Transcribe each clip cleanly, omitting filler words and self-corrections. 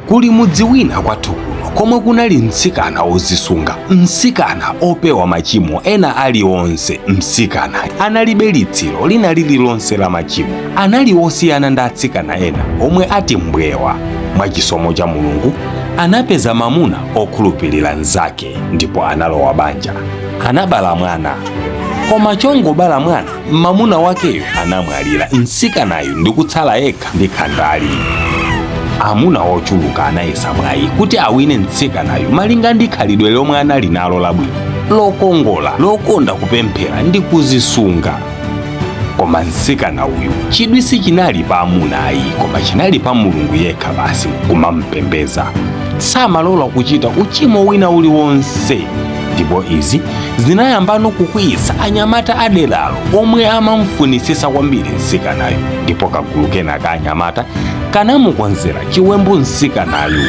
Kuli mudzi wina kwathu kuno komwe kunali mtsikana ozisunga, mtsikana opewa machimo ena aliwonse. Mtsikana analibe litsiro lina lililonse la machimo. Anali osiyana ndi atsikana ena omwe ati mbwewa. Mwachisomo cha Mulungu anapeza mamuna okhulupirira mnzake ndipo analowa banja. Anabala mwana, koma chongobala mwana mamuna wakeyo anamwalira, mtsikanayo ndikutsala yekha ndi khandali. Amuna ochuluka anayesa mwayi kuti awine mtsikanayo malinga ndi khalidwe lomwe anali nalo labwino, lokongola, lokonda kupemphera ndi kuzisunga. Koma mtsikana uyu chidwi sichinali pa amuna ayi, koma chinali pa Mulungu yekha basi, kumampembeza. Samalola kuchita uchimo wina uliwonse, ndipo izi zinayambano kukwiyitsa anyamata aderalo omwe amamfunisisa kwambiri mtsikanayo, ndipo kagulu kena ka anyamata kanamukonzera chiwembu mtsikanayo.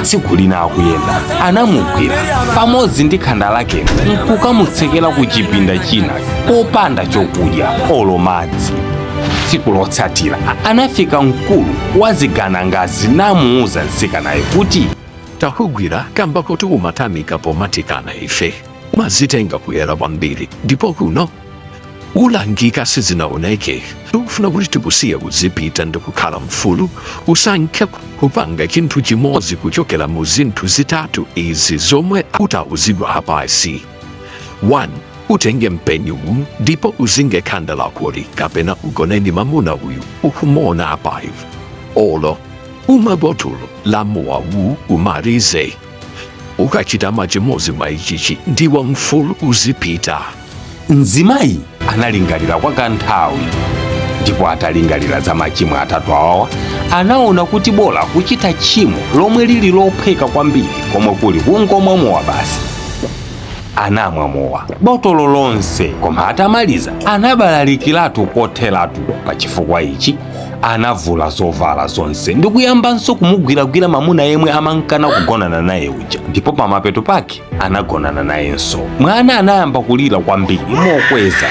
Tsiku lina akuyenda anamugwira pamodzi ndi khanda lake nkukamutsekera ku chipinda china popanda chokudya olo madzi. Tsiku lotsatira anafika mkulu wa ziganangazi namuwuza mtsikanayo kuti, Takugwira kamba koti umatamika pomatikana ife, umazitenga kuyera kwambiri, ndipo kuno ulangika sizinaoneke. Tikufuna kuti tikusiye kuzipita ndi kukhala mfulu. Usankhe kupanga chinthu chimodzi kuchokera mu zinthu zitatu izi zomwe utauzidwa apazi. 1 Utenge mpeni uwu ndipo uzinge khanda lakoli, kapena ugone ndi mamuna uyu ukumuona apayu, olo umwe botolo la mowa uwu umalize. Ukachita chimodzi mwa ichichi ndiwe mfulu, uzipita. Mzimayi analingalira kwa kanthawi, ndipo atalingalira za machimo atatu awawa anaona kuti bola kuchita tchimo lomwe lili lophweka kwambiri, komwe kuli kungomwa mowa basi. Anamwa mowa botolo lonse, koma atamaliza anabalalikiratu kotheratu. Pa chifukwa ichi anavula zovala zonse ndi kuyambanso kumugwiragwira mamuna yemwe amankana kugonana naye uja, ndipo pamapeto pake anagonana nayenso. Mwana anayamba kulira kwambiri mokweza,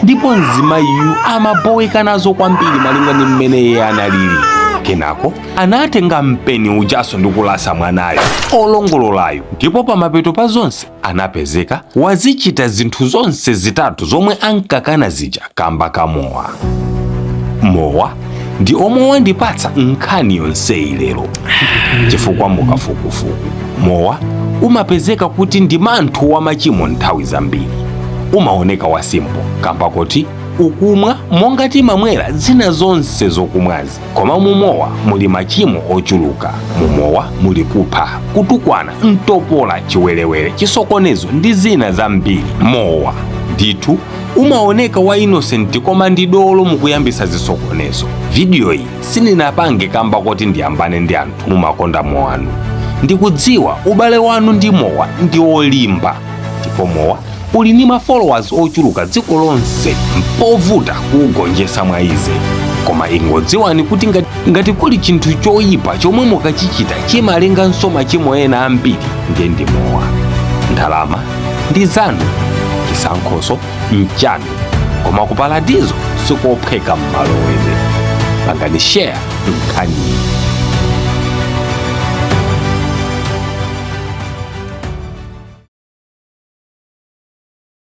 ndipo mzimayiyu amaboweka nazo kwambiri malinga ndi mmene iye analili. Kenako anatenga mpeni ujaso ndi kulasa mwanayo olongololayo, ndipo pamapeto pa zonse anapezeka wazichita zinthu zonse zitatu zomwe ankakana zija kamba kamowa. Mowa ndi omwe wandipatsa nkhani yonseyi lero, chifukwa mukafukufuku mowa umapezeka kuti ndi manthu wa machimo. Nthawi zambiri umaoneka wa simple kamba kuti ukumwa monga timamwera zina zonse zokumwazi, koma mumowa muli machimo ochuluka. Mumowa muli kupha, kutukwana, mtopola, chiwerewere, chisokonezo ndi zina zambiri. Mowa ndithu umaoneka wa innocent, koma ndi dolo mukuyambisa zisokonezo. Vidiyo iyi sindinapange kamba koti ndiyambane ndi anthu mumakonda mowanu. Ndikudziwa ubale wanu ndi mowa ndi olimba, ndipo mowa uli ndi ma followers ochuluka dziko lonse, mpovuta kuugonjetsa mwa easy. Koma ingodziwani kuti ngati kuli chinthu choyipa chomwe mukachichita chimalenganso machimo ena ambiri, ndiye ndi mowa. Ndalama ndi zanu, chisankhoso nchanu, koma ku paradizo sikophweka mmalowere. Pangani share nkhaniyi.